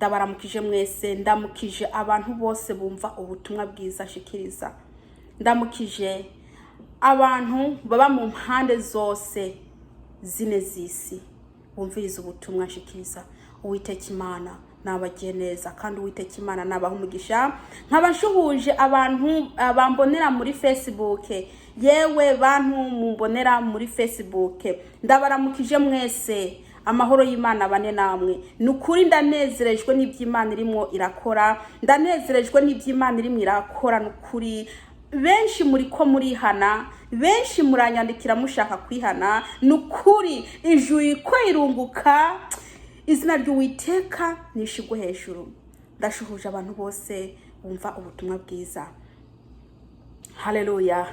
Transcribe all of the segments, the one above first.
Ndabaramukije mwese, ndamukije abantu bose bumva ubutumwa bwiza nshikiriza, ndamukije abantu baba mu mpande zose zine z'isi bumviriza ubutumwa nshikiriza. Uwiteka Imana nabagiye neza, kandi Uwiteka Imana nabaha umugisha. Nkaba nshuhuje abantu bambonera muri Facebook. Yewe bantu mumbonera muri Facebook, ndabaramukije mwese, amahoro y'Imana bane namwe. Ni ukuri ndanezerejwe n'iby'Imana irimo irakora, ndanezerejwe n'iby'Imana irimo irakora. Ni ukuri benshi muri ko murihana, benshi muranyandikira mushaka kwihana. Ni ukuri ijuru ko irunguka, izina ry'Uwiteka nishigwe hejuru. Ndashuhuje abantu bose bumva ubutumwa bwiza. Haleluya!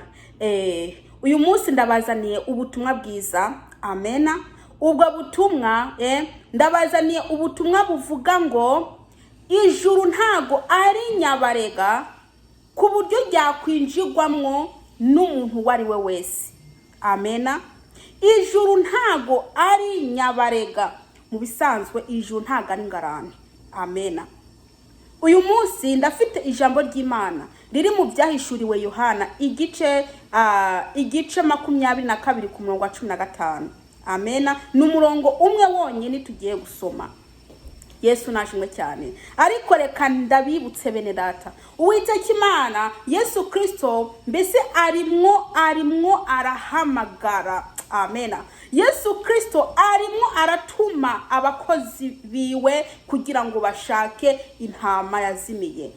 Uyu munsi ndabazaniye ubutumwa bwiza, amena. Ubwo butumwa, ndabazaniye ubutumwa buvuga ngo ijuru ntago ari nyabarega ku buryo ryakwinjirwamwo n'umuntu uwo ari we wese. Amena. Ijuru ntago ari nyabarega. Mu bisanzwe ijuru ntago ari ngarani. Amena. Uyu munsi ndafite ijambo ry'Imana riri mu Byahishuriwe Yohana, igice 22, ku murongo wa 15. Amena. Ni umurongo umwe wonyine tugiye gusoma. Yesu nashimwe cyane. Ariko reka ndabibutse, bene data, Uwiteka Imana Yesu Kirisito mbese arimwo arahamagara. Amena. Yesu Kirisito arimwo aratuma abakozi biwe kugira ngo bashake intama yazimiye.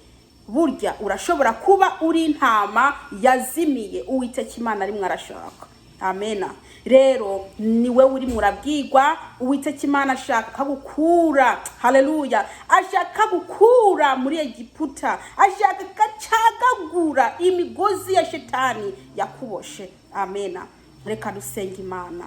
Burya urashobora kuba uri intama yazimiye Uwiteka Imana arimwo arashaka. Amena. Rero niwe uri murabwirwa, Uwiteka Imana ashaka gukura, haleluya, ashaka gukura muri Egiputa, ashaka gacagagura imigozi ya shetani yakuboshe. Amena. Reka dusenga Imana.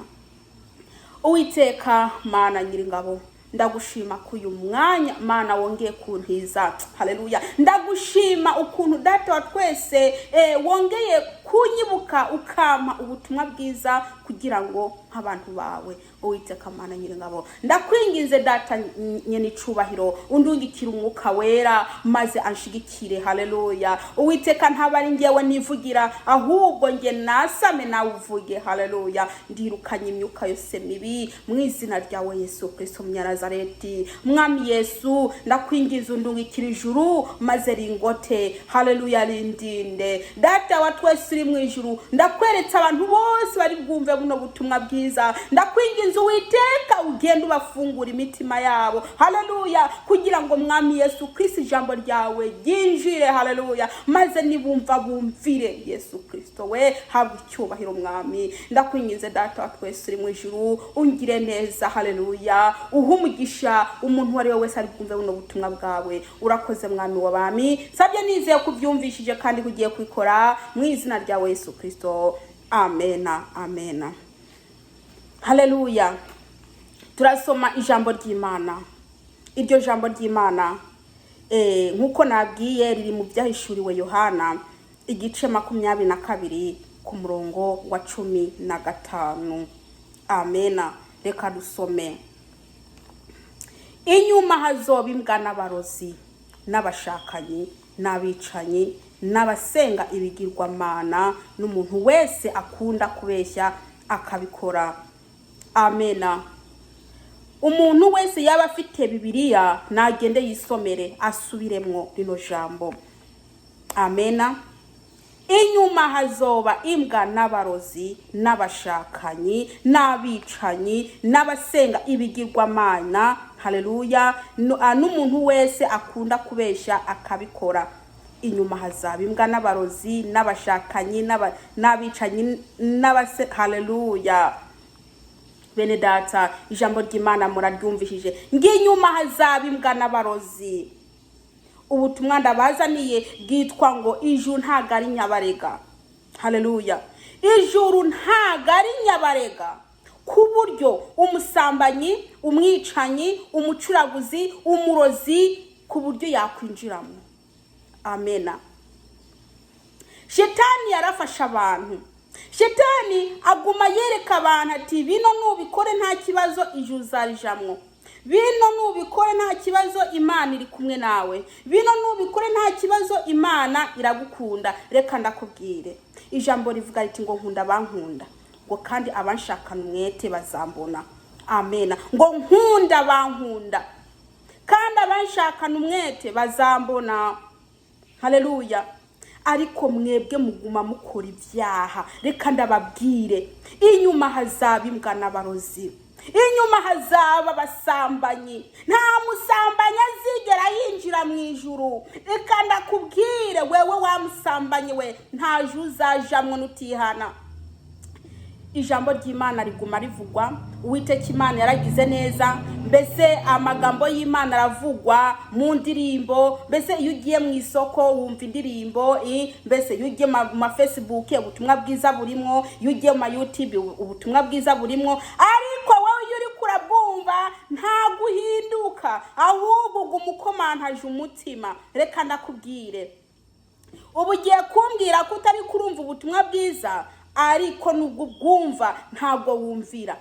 Uwiteka Mana Nyiringabo, ndagushima ko uyu mwanya Mana wongeye kuntiza. Haleluya! Ndagushima ukuntu Data wa twese wongeye kunyibuka, ukampa ubutumwa bwiza kugira ngo nk'abantu bawe. Uwiteka Mana Nyiringabo, ndakwinginze Data nyene icubahiro, undungikire Umwuka Wera maze anshigikire. Haleluya! Uwiteka, ntaba ari ngewe nivugira, ahubwo nge nasame nawe uvuge. Haleluya! Ndirukanye imyuka yose mibi mu izina ryawe Yesu Kristo Munyanazareti. Mwami Yesu, ndakwingiza undungikire ijuru maze ringote. Haleluya! Rindinde. Data wa twese uri mu ijuru, ndakweretse abantu bose bari bwumve buno butumwa bwiza. Ndakwinginze Uwiteka, ugende ubafungura imitima yabo, haleluya, kugira ngo Mwami Yesu Kristo ijambo ryawe ryinjire, haleluya, maze nibumva bumvire. Yesu Kristo we, habwa icyubahiro. Mwami, ndakwinginze Data wa twese uri mu ijuru, ungire neza, haleluya, uhe umugisha umuntu uwo ari we wese ari bwumve buno butumwa bwawe. Urakoze Mwami w'abami, sabye nizeye ko ubyumvishije kandi ko ugiye kubikora, mu izina ryawe Yesu Kristo. Amena, amena. Haleluya! Turasoma ijambo ry'Imana. Iryo jambo ry'Imana, nk'uko nabwiye, riri mu Byahishuriwe Yohana, igice 22, ku murongo wa 15. Amena. Reka dusome. Inyuma hazoba imbwa n'abarozi n'abashakanyi n'abicanyi n'abasenga ibigirwamana n'umuntu wese akunda kubeshya akabikora. Amena. Umuntu wese yaba afite Bibiliya nagende yisomere, asubiremwo rino jambo. Amena. Inyuma hazoba imbwa n'abarozi n'abashakanyi n'abicanyi n'abasenga ibigirwamana, haleluya, n'umuntu wese akunda kubeshya akabikora. Inyuma hazaba imbwa n'abarozi n'abashakanyi n'abicanyi n'abase. Haleluya! Bene data, ijambo ry'Imana muraryumvishije, ng'inyuma hazaba imbwa n'abarozi. Ubutumwa ndabazaniye bwitwa ngo ijuru ntago ari nyabarega. Haleluya! Ijuru ntago ari nyabarega ku buryo umusambanyi, umwicanyi, umucuraguzi, umurozi, ku buryo yakwinjiramo. Amena. Shetani yarafashe abantu. Shetani aguma yereka abantu ati: "Bino nubikore nta kibazo, ijuru uzarijamwo." Bino nubikore nta kibazo, Imana iri kumwe nawe. Bino nubikore nta kibazo, Imana iragukunda. Reka ndakubwire, ijambo rivuga riti ngo nkunda abankunda, ngo kandi abanshakana umwete bazambona. Amena. Ngo nkunda abankunda, kandi abanshakana umwete bazambona. Haleluya. Ariko mwebwe muguma mukora ibyaha. Reka ndababwire, inyuma hazaba imbwa n'abarozi, inyuma hazaba abasambanyi. Nta musambanyi azigera yinjira mu ijuru. Reka ndakubwire, wewe wa musambanyi we, nta juru uzajamwo nutihana. Ijambo ry'Imana riguma rivugwa. Uwiteka Imana yaragize neza. Mbese amagambo y'Imana aravugwa mu ndirimbo. Mbese iyo ugiye mu isoko wumva indirimbo. Mbese iyo ugiye mu ma Facebook, ubutumwa bwiza burimwo. Iyo ugiye mu ma YouTube, ubutumwa bwiza burimwo. Ariko wowe iyo uri kurabwumva nta guhinduka, ahubwo uguma ukomantaje umutima. Reka ndakubwire, ubu ugiye kumbwira ko utari kurumva ubutumwa bwiza, ariko nubwo ubwumva ntabwo wumvira.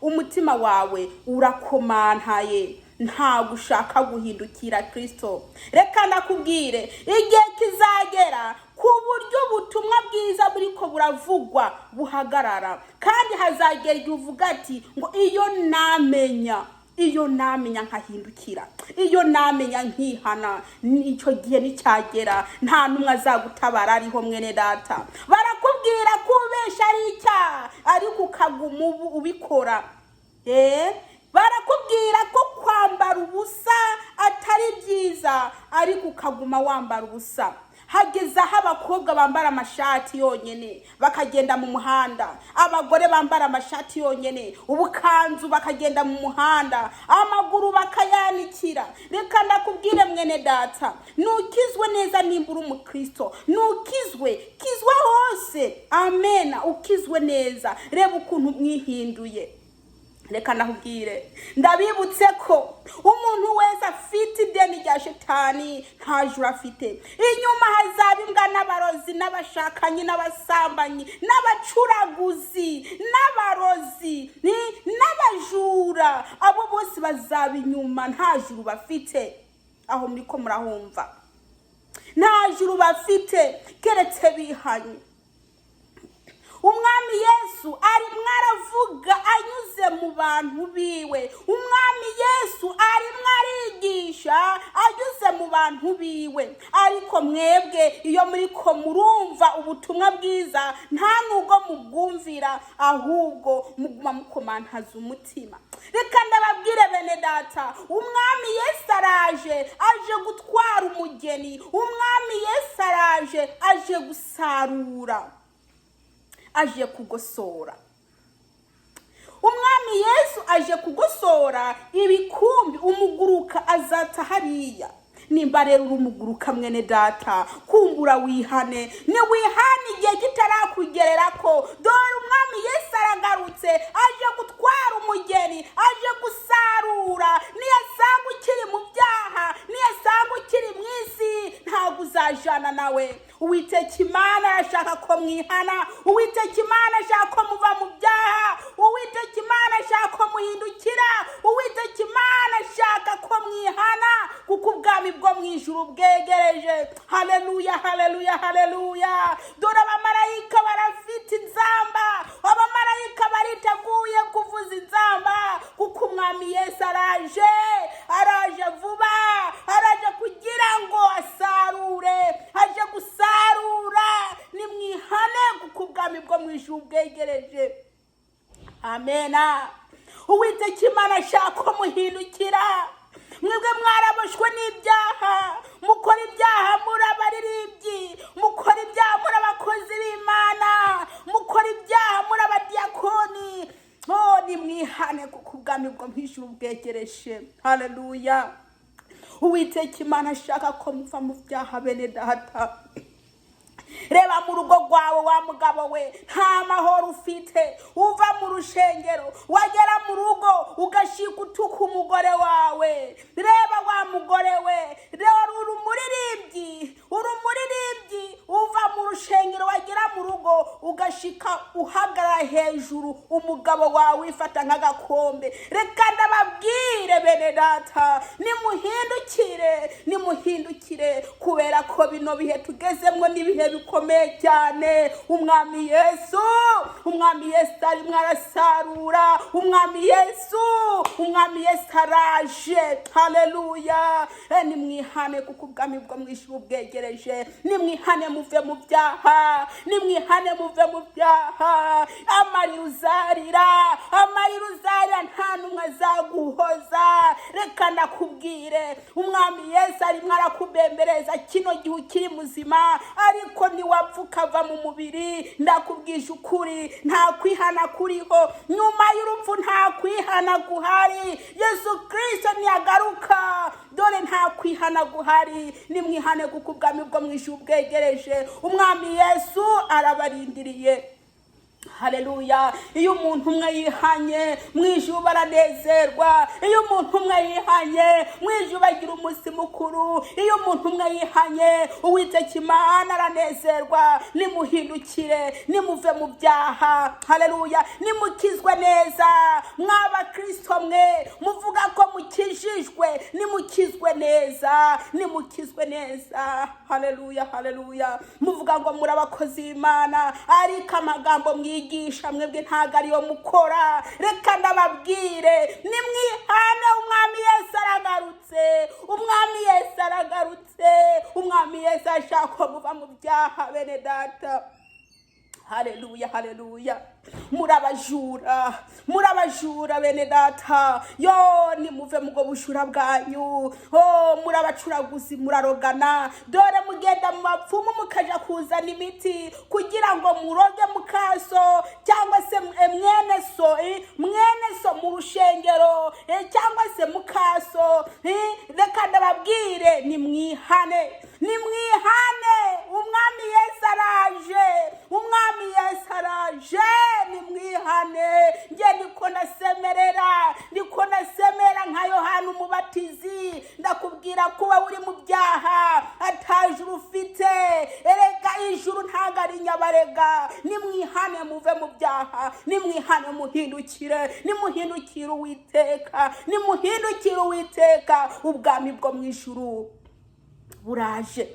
Umutima wawe urakomantaye, ntabwo ushaka guhindukira Kirisito. Reka ndakubwire, igihe kizagera ku buryo ubutumwa bwiza buriko buravugwa buhagarara, kandi hazagera igihe uvuga ati ngo iyo namenya, iyo namenya nkahindukira, iyo namenya nkihana. Icyo gihe nicyagera nta n'umwe azagutabara ariho. Mwene data, barakubwira ko ubesha ari icyaha, ariko ukaguma ubikora. Barakubwira ko kwambara ubusa atari byiza, ariko ukaguma wambara ubusa. Hageze aho abakobwa bambara amashati yonyine bakagenda mu muhanda, abagore bambara amashati yonyine, ubukanzu, bakagenda mu muhanda, amaguru bakayanikira. Reka ndakubwire mwene data, nukizwe neza. Nimba uri umukristo, nukizwe, kizwa hose. Amena. Ukizwe neza. Reba ukuntu mwihinduye. Reka ndakubwire, ndabibutse ko umuntu wese afite ideni rya Shetani nta juru afite. Inyuma hazaba imbwa n'abarozi n'abashakanyi n'abasambanyi n'abacuraguzi n'abarozi n'abajura. Abo bose bazaba inyuma, nta juru bafite. Aho muri ko murahumva? Nta juru bafite keretse bihanye. Umwami Yesu arimwo aravuga anyuze mu bantu biwe. Umwami Yesu arimwo arigisha anyuze mu bantu biwe. Ariko mwebwe iyo muri ko murumva ubutumwa bwiza, nta nubwo mubwumvira, ahubwo muguma mukomantaza umutima. Reka ndababwire bene data, Umwami Yesu araje, aje gutwara umugeni. Umwami Yesu araje, aje gusarura, aje kugosora. Umwami Yesu aje kugosora ibikumbi. Umuguruka azata hariya. Nimba rero uri umuguruka, mwene data, kumbura wihane. Niwihane igihe kitarakugerera ko dore Umwami Yesu aragarutse, aje gutwara umugeni, aje gusarura. Niyasanga ukiri mu byaha, niyasanga ukiri mu isi, ntabwo uzajana nawe. Uwiteka Imana arashaka ko mwihana. Uwiteka Imana ashaka ko muva mu byaha. Uwiteka Imana ashaka ko muhindukira. Uwiteka Imana ashaka ko mwihana, kuko ubwami bwo mu ijuru bwegereje. Haleluya, haleluya, haleluya. Dore abamarayika barafite inzamba, abamarayika bariteguye kuvuza inzamba, kuko Umwami Yesu araje, araje vuba, araje kugira ngo asarure, aje gusarura. Nimwihane kuko ubwami bwo mu ijuru bwegereje. Amena. Uwiteka Imana ashaka ko muhindukira. Mwebwe mwaraboshwe n'ibyaha, mukora ibyaha muri abaririmbyi, mukora ibyaha muri abakozi b'Imana, mukora ibyaha muri abadiyakoni. Oh, nimwihane kuko ubwami bwo mu ijuru bwegereje. Haleluya. Uwiteka Imana ashaka ko muva mu byaha, bene data. Reba mu rugo rwawe, wa mugabo we, nta mahoro ufite. Uva mu rushengero, wagera mu rugo ugashika utuka umugore wawe. Reba wa mugore we, reba, uri umuririmbyi, uri umuririmbyi. Uva mu rushengero, wagera mu rugo ugashika. Uhagarara hejuru, umugabo wawe wifata nk'agakombe. Reka ndababwire bene data, nimuhindukire, nimuhindukire, kubera ko bino bihe tugezemo n'ibihe bikomeye cyane. Umwami Yesu, Umwami Yesu arimo arasarura. Umwami Yesu, Umwami Yesu araje. Haleluya! Nimwihane kuko ubwami bwo mu ijuru bwegereje. Nimwihane muve mu byaha, nimwihane muve mu byaha. Amarira uzarira, amarira uzarira, nta n'umwe azaguhoza. Reka ndakubwire, Umwami Yesu arimo arakubembereza kino gihe ukiri muzima, ariko niwapfa ukava mu mubiri, ndakubwije ukuri, nta kwihana kuriho. Nyuma y'urupfu nta kwihana guhari. Yesu Kirisito ntiyagaruka, dore nta kwihana guhari. Nimwihane kuko ubwami bwo mu ijuru bwegereje. Umwami Yesu arabarindiriye. Haleluya! Iyo umuntu umwe yihanye, mu ijuru baranezerwa. Iyo umuntu umwe yihanye, mu ijuru bagira umunsi mukuru. Iyo umuntu umwe yihanye, Uwiteka Imana aranezerwa. Nimuhindukire, nimuve mu byaha. Haleluya! Nimukizwe neza, mw'abakristo mwe muvuga ko mukijijwe, nimukizwe neza, nimukizwe neza. Haleluya, haleluya! Muvuga ngo muri abakozi b'Imana, ariko amagambo mwigisha mwebwe ntabwo ariyo mukora. Reka ndababwire, nimwihane, Umwami Yesu aragarutse, Umwami Yesu aragarutse. Umwami Yesu ashaka ko muva mu byaha, bene data. Haleluya, haleluya! Muri abajura, muri abajura, bene data. Yo, nimuve mu bwo bujura bwanyu. Oh, muri abacuraguzi, murarogana. Dore mugenda mu bapfumu mukaja kuzana imiti kugira ngo muroge mukaso cyangwa se mwene so, mwene so mu rushengero, cyangwa se mukaso. Reka ndababwire, nimwihane, nimwihane. Umwami Yesu araje, Umwami Yesu araje. Nimwihane. Nge niko nasemerera, niko nasemera nka Yohana Umubatizi. Ndakubwira ko wowe uri mu byaha atajuru ufite. Erega ijuru ntabwo ari nyabarega. Nimwihane muve mu byaha, nimwihane muhindukire, nimuhindukire Uwiteka, nimuhindukire Uwiteka. Ubwami bwo mu ijuru buraje.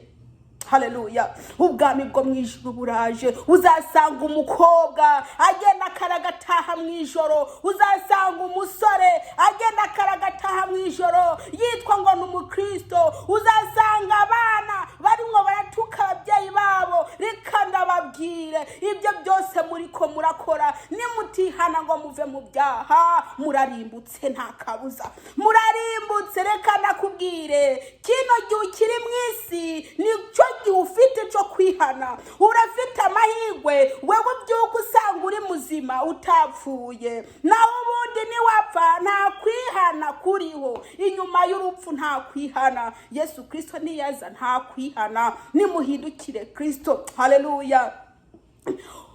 Haleluya! Ubwami bwo mu ijuru buraje. Uzasanga umukobwa agenda akaragataha mu ijoro, uzasanga umusore agenda akaragataha mu ijoro yitwa ngo ni umukristo, uzasanga abana barimo baratuka ababyeyi babo. Reka ndababwire, ibyo byose muri ko murakora, nimutihana ngo muve mu byaha, murarimbutse, nta kabuza murarimbutse. Reka ndakubwire, kino gihe ukiri mu isi nicyo gihe ufite cyo kwihana. Urafite amahirwe wewe ubyuka usanga uri muzima, utapfuye. Naho ubundi niwapfa, nta kwihana kuriho. Inyuma y'urupfu nta kwihana. Yesu Kirisito niyaza, nta kwihana. Nimuhindukire Kirisito. Haleluya!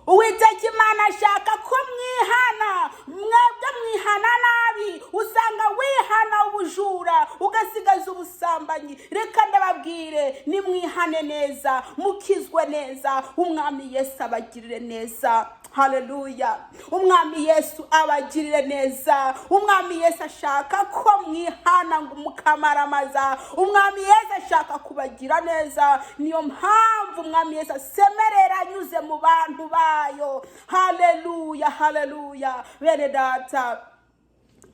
Uwiteka Imana ashaka ko mwihana. Mwebwe mwihana nabi. Usanga wihana ubujura, ugasigaza ubusambanyi. Reka ndababwire, nimwihane neza, mukizwe neza, Umwami Yesu abagirire neza. Haleluya! Umwami Yesu abagirire neza. Umwami Yesu ashaka ko mwihana ngo mukamaramaza. Umwami Yesu ashaka kubagira neza. Niyo mpamvu Umwami Yesu asemerera anyuze mu bantu bayo. Haleluya, haleluya! Bene data,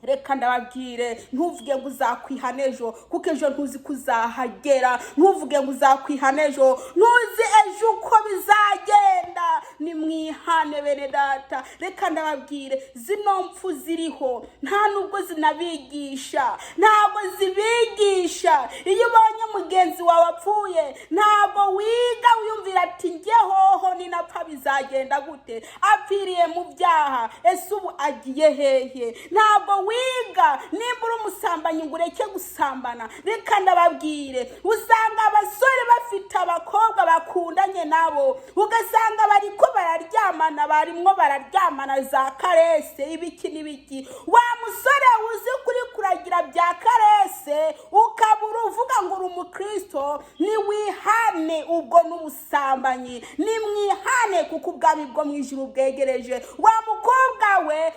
reka ndababwire, ntuvuge ngo uzakwihana ejo, kuko ejo ntuzi ko uzahagera. Ntuvuge ngo uzakwihana ejo, ntuzi ejo uko bizagenda. Nimwihane, bene data. Reka ndababwire, zino mpfu ziriho nta nubwo zinabigisha, ntabwo zibigisha. Iyo ubonye mugenzi wawe apfuye, ntabwo wiga wiyumvira ati: "Njye hoho ninapfa bizagenda gute? Apfiriye mu byaha, ese ubu agiye hehe?" Ntabwo wiga nimba uri umusambanyi ngo ureke gusambana. Reka ndababwire, usanga abasore bafite abakobwa bakundanye nabo, ugasanga bariko bararyamana, barimwo bararyamana za caresse, ibiki n'ibiki. Wa musore uzi kuri kuragira bya caresse, ukabura uvuga uvuga ngo uri umukristo, niwihane ubwo n'ubusambanyi, nimwihane kuko ubwami bwo mu ijuru bwegereje. Wa mukobwa we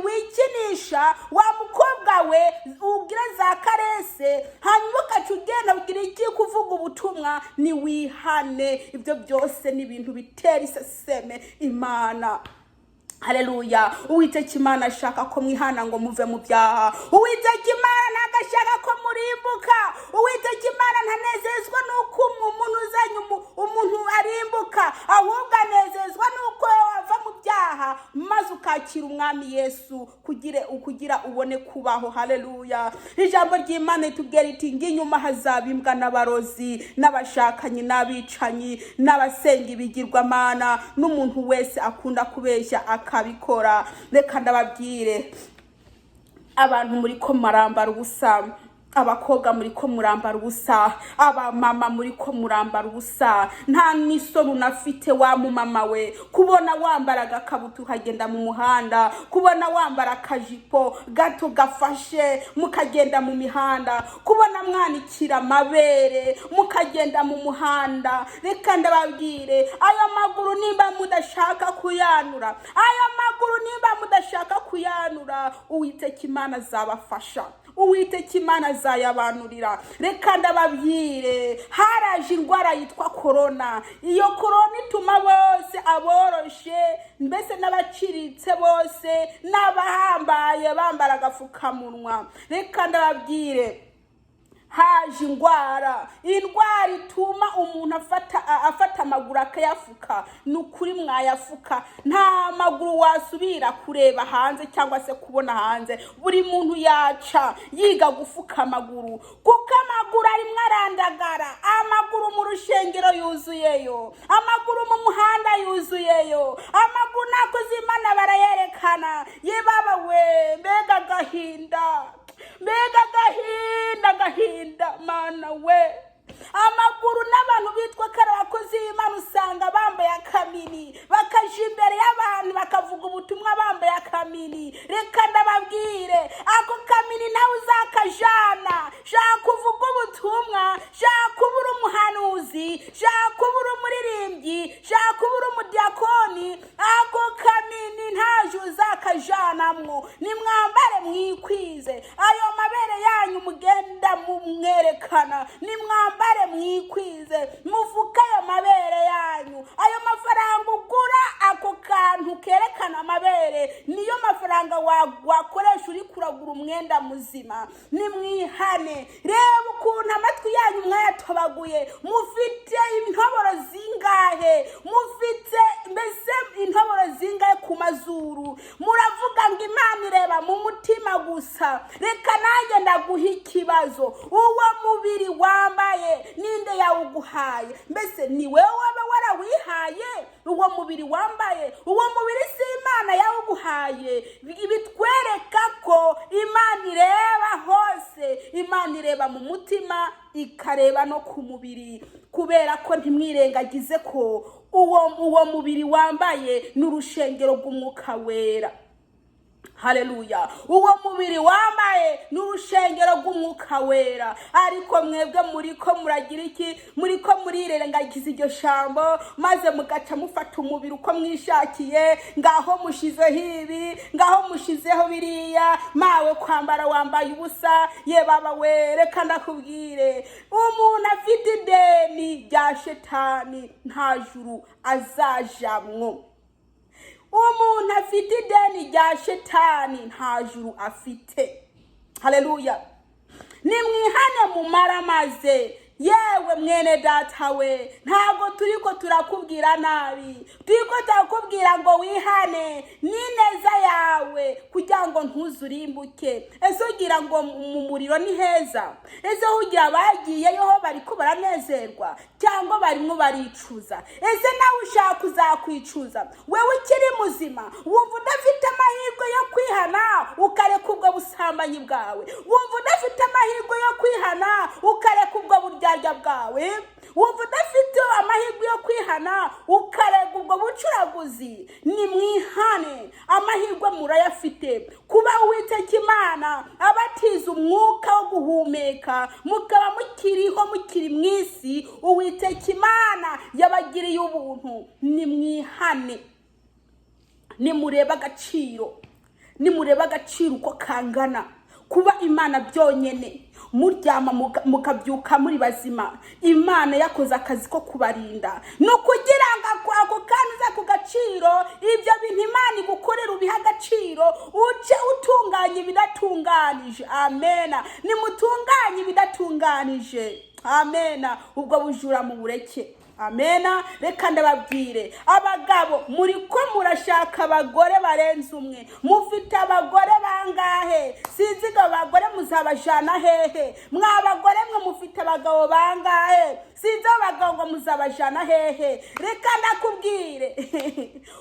wikinisha, wa mukobwa we ugira za karese, hanyuma ugaca ugenda ugira iki kuvuga ubutumwa, niwihane. Ibyo byose ni ibintu bitera iseseme Imana. Haleluya! Uwiteka Imana ashaka ko mwihana ngo muve mu byaha. Uwiteka Imana ntabwo ashaka ko murimbuka. Uwiteka Imana ntanezezwa n'uko umuntu uzanye umuntu arimbuka, ahubwo anezezwa n'uko wava mu byaha maze ukakira Umwami Yesu kugira ubone kubaho. Haleluya! Ijambo ry'Imana ritubwira riti: "Inyuma hazaba imbwa n'abarozi n'abashakanyi n'abicanyi n'abasenga ibigirwamana n'umuntu wese akunda kubeshya akabikora." Reka ndababwire, abantu muri ko murambara ubusa, abakobwa muri ko murambara ubusa, abamama muri ko murambara ubusa, nta n'isoni unafite. Wa mumama we, kubona wambara agakabutura ukagenda mu muhanda, kubona wambara akajipo gato gafashe mukagenda mu mihanda, kubona mwanikira amabere mukagenda mu muhanda, reka ndababwire, ayo maguru nimba mudashaka kuyanura, ayo maguru nimba mudashaka kuyanura, Uwiteka Imana azabafasha, Uwiteka Imana azayabanurira. Reka ndababwire, haraje indwara yitwa korona. Iyo korona ituma bose, aboroshe mbese n'abaciriritse bose n'abahambaye, bambara agapfukamunwa. Reka ndababwire, haje indwara, indwara ituma umuntu afata amaguru akayafuka. Ni ukuri mwayafuka, nta maguru wasubira kureba hanze cyangwa se kubona hanze. Buri muntu yaca yiga gufuka amaguru, kuko amaguru arimo arandagara. Amaguru mu rushengero yuzuyeyo, amaguru mu muhanda yuzuyeyo, amaguru nakoze Imana barayerekana. Yebaba we, mbega agahinda, mbega agahinda, agahinda Mana we! Amaguru n'abantu bitwa ko ari abakozi b'Imana usanga bambaye akamini, bakaja imbere y'abantu bakavuga ubutumwa bambaye akamini. Reka ndababwire, ako kamini nawe uzakajana. Shaka uvuga ubutumwa, shaka uba uri umuhanuzi, shaka uba uri umuririmbyi, shaka uba uri umudiyakoni, ako kamini ntaje uzakajanamwo. Nimwambare mwikwize. Ayo mabere yanyu mugenda mumwerekana, nimwambare mwikwize, mufuke ayo mabere yanyu. Ayo mafaranga ugura ako kantu kerekana amabere niyo mafaranga wakoresha uri kuragura umwenda muzima. Nimwihane. Reba ukuntu amatwi yanyu mwayatobaguye. Mufite intoboro zingahe? Mufite mbese intoboro zingahe ku mazuru? Muravuga ngo Imana ireba mu mutima gusa. Reka nanjye ndaguha ikibazo: uwo mubiri wambaye ninde yawuguhaye? Mbese ni wowe waba warawihaye uwo mubiri wambaye? Uwo mubiri si Imana yawuguhaye? Bitwereka ko Imana ireba hose. Imana ireba mu mutima, ikareba no ku mubiri, kubera ko ntimwirengagize ko uwo mubiri wambaye ni urushengero rw'Umwuka Wera. Haleluya! Uwo mubiri wambaye ni urushengero rw'Umwuka Wera. Ariko mwebwe muri ko muragira iki? Muri ko murirengagiza iryo jambo, maze mugaca mufata umubiri uko mwishakiye. Ngaho mushizeho ibi, ngaho mushizeho biriya, mawe kwambara wambaye ubusa. Ye baba we, reka ndakubwire, umuntu afite ideni rya shetani nta juru azajamwo. Umuntu afite ideni rya shetani nta juru afite. Haleluya! Nimwihane mumaramaze. Yewe mwene data we, ntabwo turi ko turakubwira nabi, turi ko turakubwira ngo wihane n'ineza yawe kugira ngo ntuzurimbuke. Ese ugira ngo mu muriro ni heza? Ese ugira bagiyeyo ho bari ko baranezerwa cyangwa barimo baricuza? Ese nawe ushaka kuzakwicuza wewe ukiri muzima? Wumva udafite amahirwe yo kwihana ukareka ubwo busambanyi bwawe? Wumva udafite amahirwe yo kwihana ukareka ubwo buryarya bwawe? Wumva udafite amahirwe yo kwihana ukarega ubwo bucuraguzi? Ni mwihane, amahirwe murayafite. Kuba Uwiteka Imana abatiza umwuka wo guhumeka, mukaba mukiriho, mukiri mu isi, Uwiteka Imana yabagiriye ubuntu. Ni mwihane, nimurebe agaciro, nimurebe agaciro uko kangana. Kuba Imana byonyine muryama mukabyuka muri bazima, Imana yakoze akazi ko kubarinda. Ni ukugira ngo ako kantu uza ku gaciro, ibyo bintu Imana igukorera ubihe agaciro, uce utunganya ibidatunganije. Amena. Nimutunganye ibidatunganije. Amena. Ubwo bujura mu bureke. Amena. Reka ndababwire, abagabo muri ko murashaka abagore barenze umwe, mufite abagore bangahe? Sinzi ngo abagore muzabajana hehe. Mwa bagore mwe mufite abagabo bangahe? Sinzi abagabo ngo muzabajana hehe. Reka ndakubwire,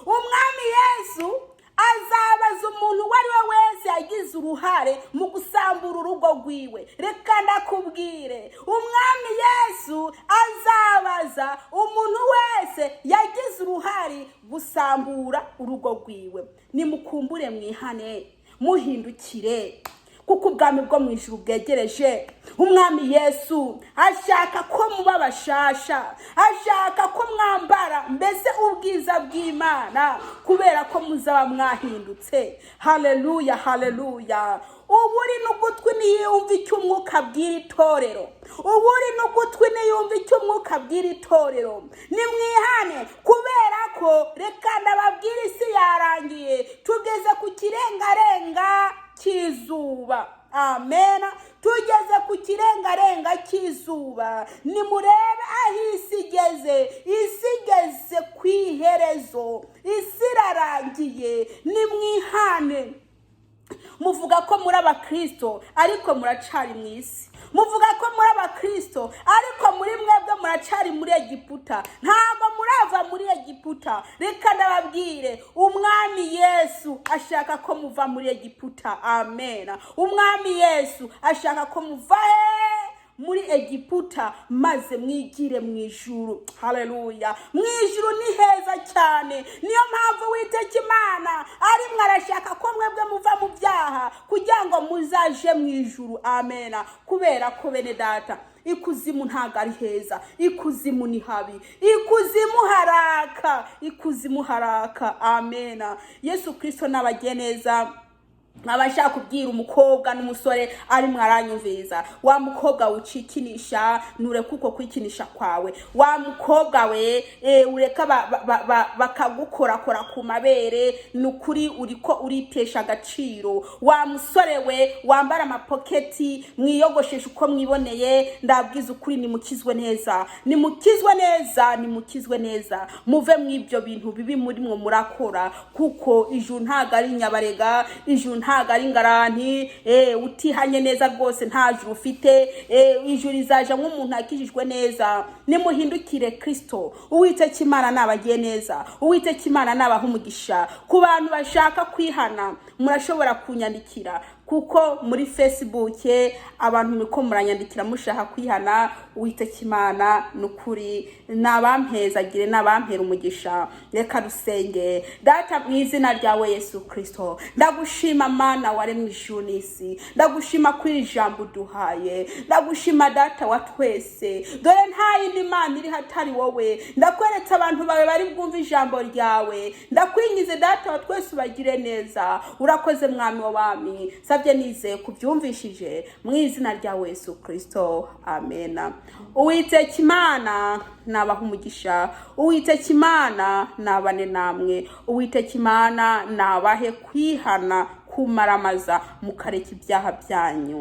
Umwami Yesu azabaza umuntu uwo ari we wese yagize uruhare mu gusambura urugo rwiwe. Reka ndakubwire, Umwami Yesu azabaza umuntu wese yagize uruhare gusambura urugo rwiwe. Nimukumbure mwihane, muhindukire, kuko ubwami bwo mu ijuru bwegereje. Umwami Yesu ashaka ko muba bashasha, ashaka ko mwambara mbese ubwiza bw'Imana, kubera ko muzaba mwahindutse. Haleluya, haleluya. Uba uri n'ugutwi niyumva icyo Umwuka abwira itorero. Uba uri n'ugutwi niyumva icyo Umwuka abwira itorero. Nimwihane, kubera ko reka ndababwira, isi yarangiye, tugeze ku kirengarenga cy'izuba. Amena. Tugeze ku kirengarenga cy'izuba. Nimurebe aho isi igeze. Isi igeze ku iherezo, isi irarangiye. Nimwihane. Muvuga ko muri abakristo, ariko muracari mu isi. Muvuga ko muri abakristo, ariko muri mwebwe muracari muri Egiputa, ntabwo murava muri Egiputa. Reka ndababwire, Umwami Yesu ashaka ko muva muri Egiputa. Amena. Umwami Yesu ashaka ko muva he? Muri Egiputa, maze mwigire mu ijuru. Haleluya. Mu ijuru ni heza cyane. Niyo mpamvu Witeka Imana arimwe arashaka ko mwebwe muva mu byaha kugira ngo muzaje mu ijuru. Amena. Kubera ko bene data, ikuzimu ntabwo ari heza, ikuzimu ni habi, ikuzimu haraka, ikuzimu haraka. Amena. Yesu Kirisito nabagiye neza. Nkaba kubwira umukobwa n'umusore arimo aranyumviriza: wa mukobwa ucikinisha, ntureke uko kwikinisha kwawe. Wa mukobwa we, ureka bakagukorakora ku mabere, ni ukuri uriko uritesha agaciro. Wa musore we wambara amapoketi, mwiyogosheshe uko mwiboneye, ndabwiza ukuri, nimukizwe neza, nimukizwe neza, nimukizwe neza, muve mu ibyo bintu bibi murimwo murakora, kuko ijuru ntabwo ari nyabarega, ijuru ntabwo ari ngaranti. Utihanye neza rwose nta juru ufite. Ijuru rizaja nk'umuntu akijijwe neza. Nimuhindukire Kristo. Uwiteka Imana nabagiye neza, Uwiteka Imana nabaha umugisha. Ku bantu bashaka kwihana murashobora kunyandikira, kuko muri Facebook abantu muriko muranyandikira mushaka kwihana. Uwiteka Imana ni ukuri nabampezagire, nabampera umugisha. Reka dusenge. Data, mu izina ryawe Yesu Kristo, ndagushima Mana waremye ijuru n'isi. Ndagushima kuri iri jambo uduhaye. Ndagushima Data wa twese, dore nta yindi Mana iri hatari wowe. Ndakweretse abantu bawe bari bwumve ijambo ryawe. Ndakwingize Data wa twese, ubagire neza. Urakoze Mwami w'abami. Sabye nizeye kubyumvishije, mu izina rya Yesu Kristo, amena. Uwiteka Imana nabaha umugisha, Uwiteka Imana nabane namwe, Uwiteka Imana nabahe kwihana kumaramaza mukareka ibyaha byanyu.